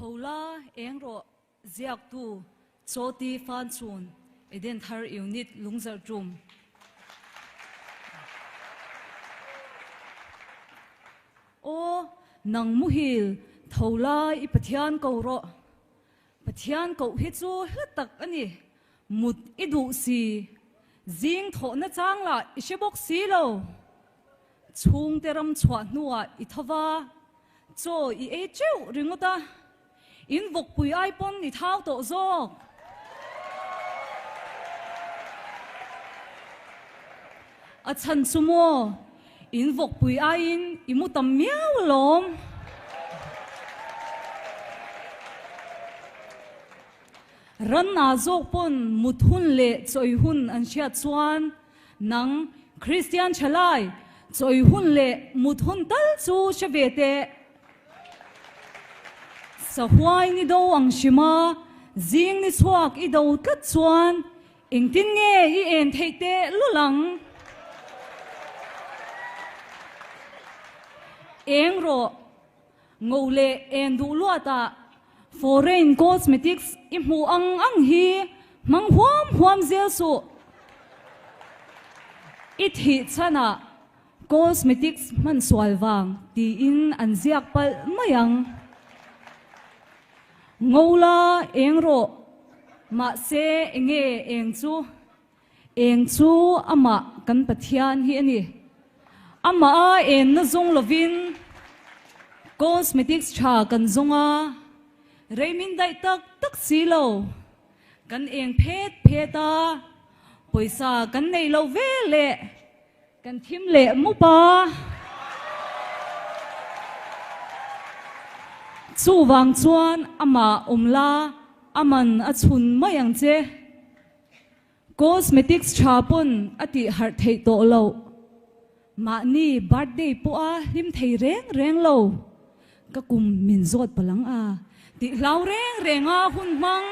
Thola eng rawh ziaktu Chawti Fanchun Edenthar Unit Lungzarh Tum. Aw nang muhil Thola i Pathian ko rawh. Pathian koh hi chu hla tak a ni. Mut i duh si, zing thawhna chang lah i hre bawk si lo. Chhungte ram chhuah hnuah i tho va, chaw i ei teuh ringawt a, in vawkpui ai pawn i thau tawh zawk. A chhan chu maw, in vawkpui aiin i mu tam miau alawm. Ranna zawk pawn mut hun leh chawi hun an hriat chuan nang Kristian thalai chawi hun leh mut hun tal chu hre ve teh. Sahuai ni do ang hrim a, zing ni chhuak i do tlat chuan Engtin nge i en theih teh lul ang? Eng rawh, ngo leh en duh luatah foreign cosmetics i hmuh ang ang hi hmang huam huam zel suh. I thih chhanah cosmetics hman sual vang tiin an ziak palh mai ang. Ngo la eng rawh, mahse enge eng chu? Eng chu amah kan Pathian hi a ni. Amah a enna zawng lovin cosmetics tha kan zawng a, rei min daih tak tak si lo. Kan eng phet phet a, pawisa kan neih loh ve leh Kan thim leh mup a. Chuvang chuan amah awm la, a man a chhun mai ang che. Cosmetics tha pawn a tih harh theih tawh loh. Mahni birthday pawh a hlim thei reng reng lo. Ka kum min zawt palang a tih hlau reng reng a hun hmang.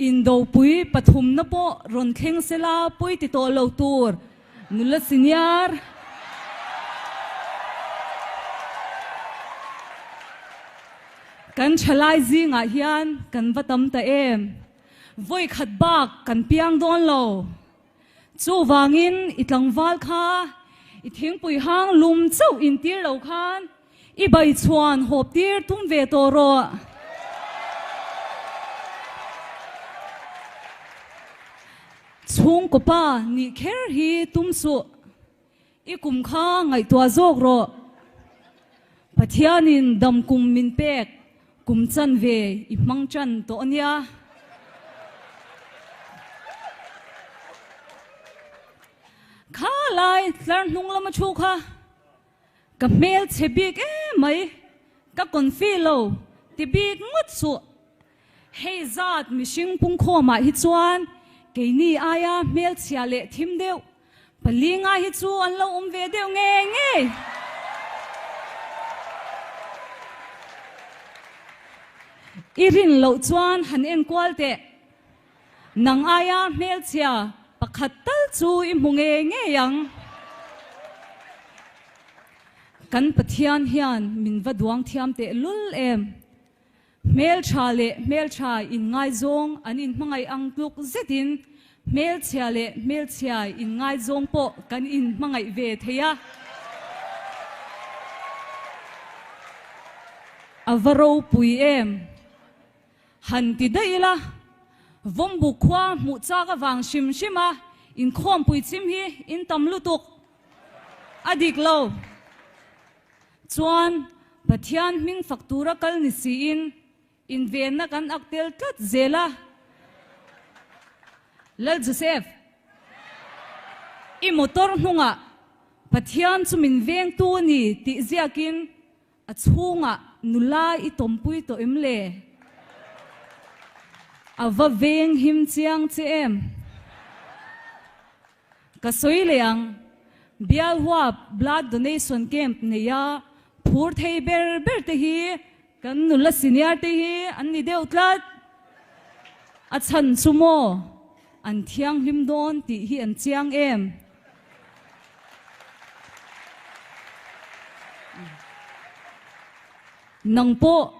Indopui pathumna pawh rawn thleng sela pawi ti tawh lo tur nula senior. Kan thalai zingah hian kan va tam ta em? Vawi khat bak kan piang dawn lo. Chuvangin i tlangval kha i thingpui hang lum chauh intir lo khan i bai chhuan hawp tir tum ve tawh rawh. Chhungkaw pa nih kher hi tum suh. I kum kha ngaihtuah zawk rawh. Pathianin dam kum min pek kum chan ve i hmang chan tawh a nia. Kha lai tlar hnung lama thu kha ka hmel chhe bik em mai, ka confi lo ti bik ngawt suh. Hei zat mihring pungkhawmah hi chuan keini aia hmelchhia leh thim deuh Palinga hi chu an lo awm ve deuh ngei ngei. I rin loh chuan han enkual teh. Nang aia hmelchhia pakhat tal chu i hmu ngei ngei ang. Kan Pathian hian min va duang thiam teh lul em. Hmeltha leh hmeltha inngaizawng an inhmangaih ang tluk zetin hmelchhia leh hmelchhia inngaizawng pawh kan inhmangaih ve thei a. A va ropui em? Han ti daih ila, Vawmbuk khua hmuh chak avang hrim hrim a inkhawmpui chim hi in tam lutuk a dik lo. Chuan Pathian hming fak tura kal ni siin invenna kan ak tel tlat zel a. Lal Joseph, i motor hnungah Pathian chu min vengtu a ni tih ziakin a chhungah nula i tawmpui tawh em le? A va veng him chiang che em? Ka sawi leh ang, Bialhuap Blood Donation Camp neia phur thei ber ber te hi kan nula senior te hi an ni deuh tlat. A chhan chu maw an thianghlim dawn tih hi an chiang em? Nang pawh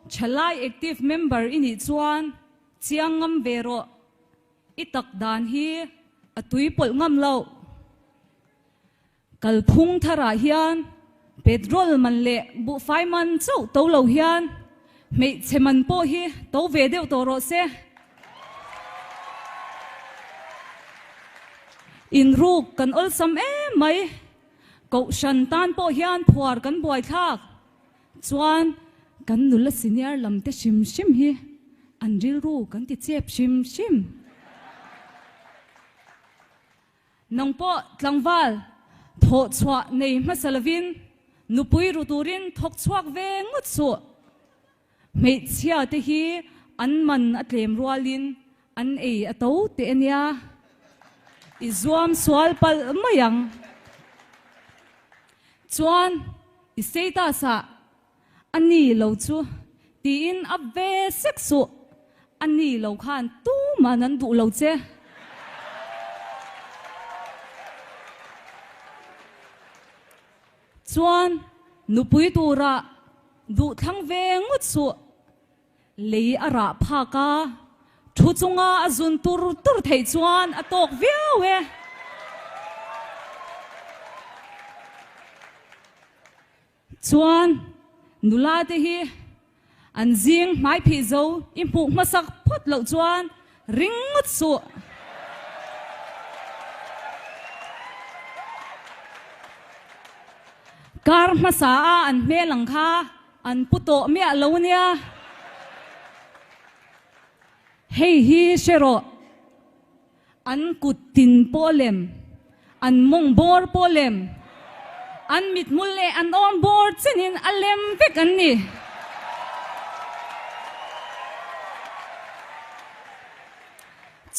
thalai active member i nih chuan chiang ngam ve rawh. I tak dan hi a tui pawlh ngam loh. Kalphung tharah hian petrol man leh buhfai man chauh to lo hian hmeichhe man pawh hi to ve deuh tawh rawh se. Inruk kan awlsam em mai. Kohhran tan pawh hian phuar kan buaithlak chuan kan nula senior lam te hrim hrim hi an rilru kan ti chep hrim hrim. Nang pawh tlangval thawh chhuah nei hmasa lovin nupui ru turin thawk chhuak ve ngawt suh. Hmeichhia te hi an man a tlem rualin an ei a to teh a nia. I zuam sual palh mai ang. Chuan i status ah A ni lo chu tiin a ve sek suh. A ni lo khan tuman an duh lo che. Chuan nupui turah duh thlang ve ngawt suh. Lei a rah phak a, thu chunga a zun tur tur theih chuan a tawk viau e. Chuan nula te hi an zing hmai phih zo i hmuh hmasak phawt loh chuan ring ngawt suh. Kar hmasa a an hmel ang kha an pu tawh miah lo nia. Hei hi hre rawh. An kut tin pawh lem, an mawng bawr pawh lem, an mithmul leh an awm bawr chenin a lem vek an ni.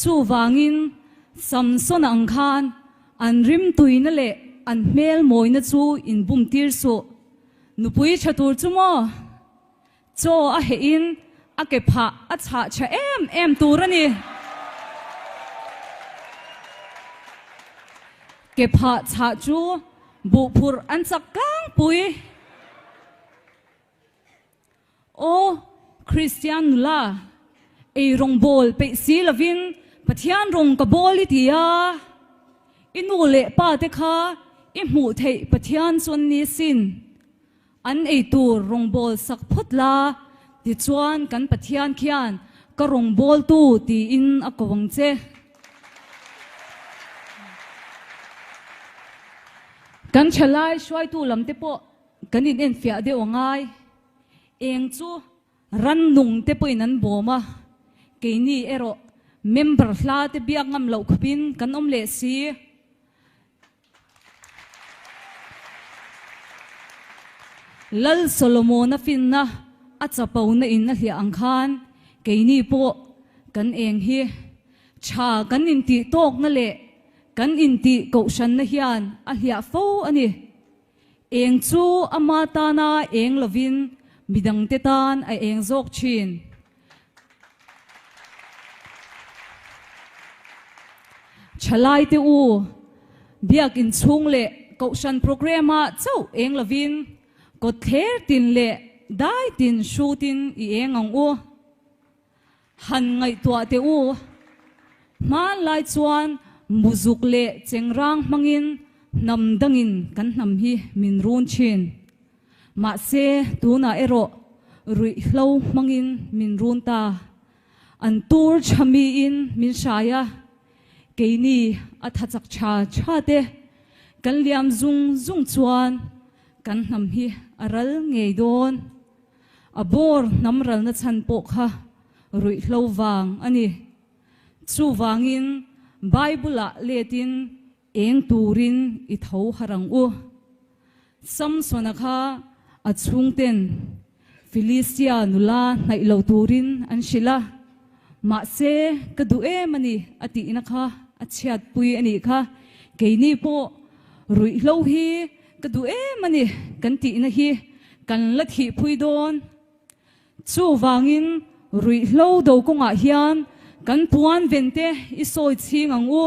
Chuvangin Samsona ang khan an rimtuina leh an hmel mawina chu inbumtir suh. Nupui tha tur chu maw? Chaw a heh in a ke phah a chhah tha em em tur a ni. Ke phah chhah chu buh phurh an chak tlangpui. Aw Kristian nula, ei rawng bawl peih si lovin Pathian rawng ka bawl i ti a, i nu leh pa te kha i hmuh theih Pathian chuan ni sin. An ei tur rawngbâwl sak phawt la, tichuan kan Pathian khian ka rawngbâwltu tiin a ko ang che. Kan thalai hruaitu lam te pawh kan inenfiah deuh a ngai. Eng chu rannung te pawhin an bawm a, keini erawh member hla te biak ngam loh khawpin kan awm leh si. Lal Solomona finna a chapona in a hliah ang khan keini pawh kan eng hi tha kan intih tawkna leh kan intih kohhranna hian a hliah fo a ni. Eng chu ama tana eng lovin midangte tan a eng zawk thin. Thalaite u, Biakin chhung leh Kohhran programme-ah chauh eng lovin kawtthler tin leh dai tin hrutin i eng ang u. Han ngaihtuah teh u, hmanlai chuan muzuk leh chengrang hmangin hnam dangin kan hnam hi min run thin. Mahse, tunah erawh ruihhlo hmangin min run ta. An tur tha miin min hrai a, keini a tha chak tha tha te kan liam zung zung chuan kan hnam hi a ral ngei dawn. A bawr hnam ralna chhan pawh kha ruihhlo vang a ni. Chuvangin Bible-ah letin eng turin i tho har ang u. Samsona kha a chhungten Filistia nula hnaih lo turin an hrilh a, mahse ka duh em a ni a tihna kha a chhiatpui a nih kha. Keini pawh ruihhlo hi ka duh em a ni kan tihna hi kan la thihpui dawn. Chuvangin ruihhlo do kawngah hian kan puan vente i sawi chhing ang u.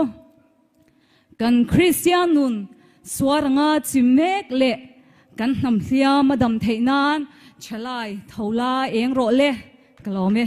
Kan Kristian nun suar anga chim mek leh kan hnam hliam a dam theih nan Thalai, tho la eng rawh le, ka lawm e.